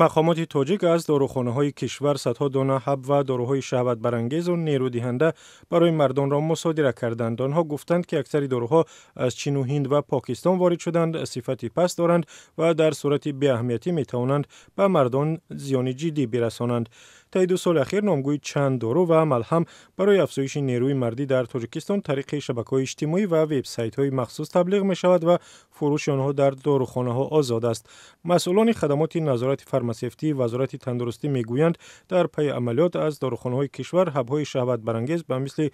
Мақомоти тоҷик аз дорухонаҳои кишвар садҳо дона ҳаб ва доруҳои шаҳватбарангезу нерӯдиҳанда барои мардонро мусодира карданд. Онҳо гуфтанд, ки аксари доруҳо аз Чину Ҳинд ва Покистон ворид шуданд, сифати паст доранд ва дар сурати беаҳамиятӣ метавонанд ба мардон зиёни ҷиддӣ бирасонанд. Таи 2 соли ахир номгӯи чанд дору ва малҳам барои афзоиши нерӯи мардӣ дар Тоҷикистон тариқи шабакаҳои иҷтимоӣ ва вебсайтҳои махсус таблиғ мешавад ва фурӯши онҳо дар дорухонаҳо озод аст. Масъулони хадамоти назорати фармасевтии Вазорати тандурустӣ мегӯянд, дар пайи амалиёт аз дорухонаҳои кишвар ҳабҳои шаҳватбарангез ба мисли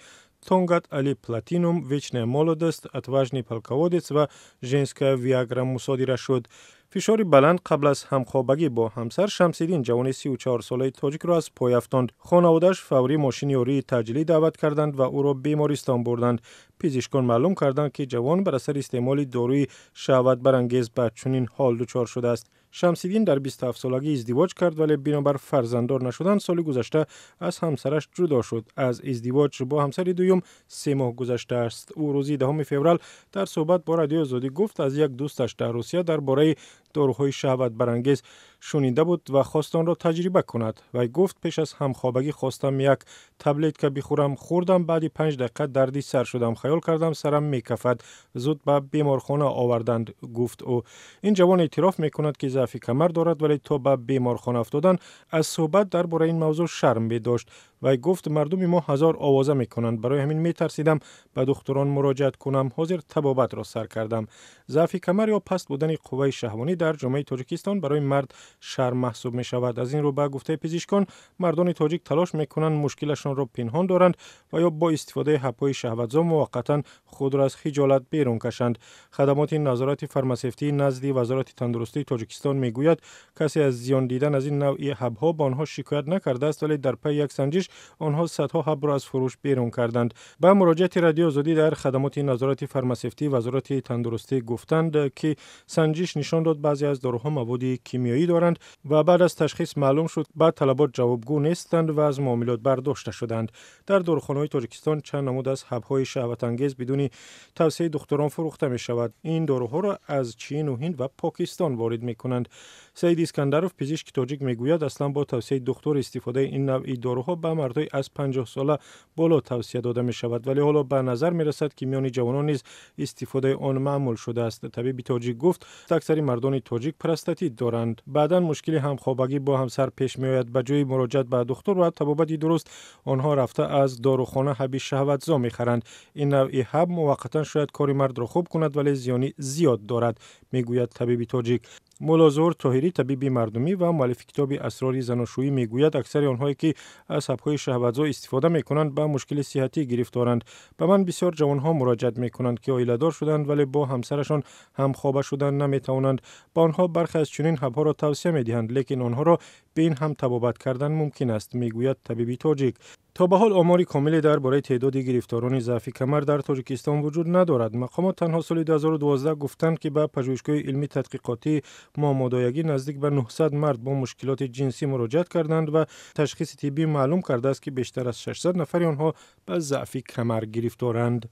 Тонгат Али Платинум, Вечная молодость, Отважный полководец ва Женская виагра мусодира шуд. Фишори баланд қабл аз ҳамхобагӣ бо ҳамсар Шамсиддин, ҷавони 34-солаи тоҷикро, аз пой афтонд. Хонаводааш фаврӣ мошини ёрии таъҷилӣ даъват карданд ва ӯро бемористон бурданд. Пизишкон маълум карданд, ки ҷавон бар асари истеъмоли доруи шаҳватбарангез ба чунин ҳол дучор шудааст. Шамсиддин дар 27-солагӣ издивоҷ кард, вале бинобар фарзанддор нашудан соли гузашта аз ҳамсараш ҷудо шуд. Аз издивоҷ бо ҳамсари дуюм 3 моҳ гузаштааст. Ӯ рӯзи 10 феврал дар суҳбат бо Радиои Озодӣ гуфт, аз як дӯсташ дар Русия дар бораи доруҳои шаҳватбарангез шунида буд ва хост онро таҷриба кунад. Вай гуфт: «Пеш аз ҳамхобагӣ хостам як таблетка бихӯрам. Хӯрдам, баъди 5 дақиқа дарди сар шудам. Хаёл кардам, сарам мекафад. Зуд ба беморхона оварданд», гуфт ӯ. Ин ҷавон эътироф мекунад, ки заъфи камар дорад, вале то ба беморхона афтодан аз суҳбат дар бораи ин мавзӯъ шарм медошт. Вай гуфт: «Мардуми мо ҳазор овоза мекунанд, барои ҳамин метарсидам ба духтурон муроҷиат кунам. Ҳозир табобатро сар кардам». Заъфи камар ё паст будани қувваи шаҳвонӣ дар ҷомеаи Тоҷикистон барои мард шарм маҳсуб мешавад. Аз ин рӯ, ба гуфтаи пизишкон, мардони тоҷик талош мекунанд мушкилашонро пинҳон доранд ва ё бо истифодаи ҳабҳои шаҳватзо муваққатан худро аз хиҷолат берун кашанд. Хадамоти назорати фармасевтии назди Вазорати тандурустии Тоҷикистон мегӯяд, касе аз зиён дидан аз ин навъи ҳабҳо ба онҳо шикоят накардааст, вале дар пайи як санҷиш онҳо садҳо ҳабро аз фурӯш берун карданд. Ба муроҷиати Радиои Озодӣ дар хадамоти назорати фармасевтии Вазорати тандурустӣ гуфтанд, ки санҷиш нишон дод, баъзе аз доруҳо маводи кимиёӣ доранд ва баъд аз ташхис маълум шуд, ба талабот ҷавобгӯ нестанд ва аз муомилот бардошта шуданд. Дар дорухонаҳои Тоҷикистон чанд намуд аз ҳабҳои шаҳватангез бидуни тавсияи духтурон фурӯхта мешавад. Ин доруҳоро аз Чину Ҳинд ва Покистон ворид мекунанд. Саид Искандаров, пизишки тоҷик, мегӯяд, аслан бо тавсияи духтур истифодаи ин навъи доруҳо ба мардҳои аз 50 сола боло тавсия дода мешавад, вале ҳоло ба назар мерасад, ки миёни ҷавонон низ истифодаи он маъмул шудааст. Табиби тоҷик гуфт, аксари мардони тоҷик простатит доранд. Баъдан мушкили ҳамхобагӣ бо ҳамсар пеш меояд. Ба ҷои муроҷиат ба духтур ва табобати дуруст онҳо рафта аз дорухона ҳаби шаҳватзо мехаранд. Ин навъи ҳаб муваққатан шояд кори мардро хуб кунад, вале зиёни зиёд дорад, мегӯяд табиби тоҷик. Муллозуҳур Тоҳирӣ, табиби мардумӣ ва муаллифи китоби «Асрори заношӯӣ», мегӯяд, аксари онҳое, ки аз ҳабҳои шаҳватзо истифода мекунанд, ба мушкили сиҳатӣ гирифторанд. «Ба ман бисёр ҷавонҳо муроҷиат мекунанд, ки оиладор шуданд, вале бо ҳамсарашон ҳамхоба шудан наметавонанд. Ба онҳо бархе аз чунин ҳабҳоро тавсия медиҳанд, лекин онҳоро бе ин ҳам табобат кардан мумкин аст», мегӯяд табиби тоҷик. То ба ҳол омори комиле дар бораи теъдоди гирифторони заъфи камар дар Тоҷикистон вуҷуд надорад. Мақомот танҳо соли 2012 гуфтанд, ки ба Пажӯҳишгоҳи илмӣ тадқиқотии момодоягӣ наздик ба 900 мард бо мушкилоти ҷинсӣ муроҷиат карданд ва ташхиси тиббӣ маълум кардааст, ки бештар аз 600 нафари онҳо ба заъфи камар гирифторанд.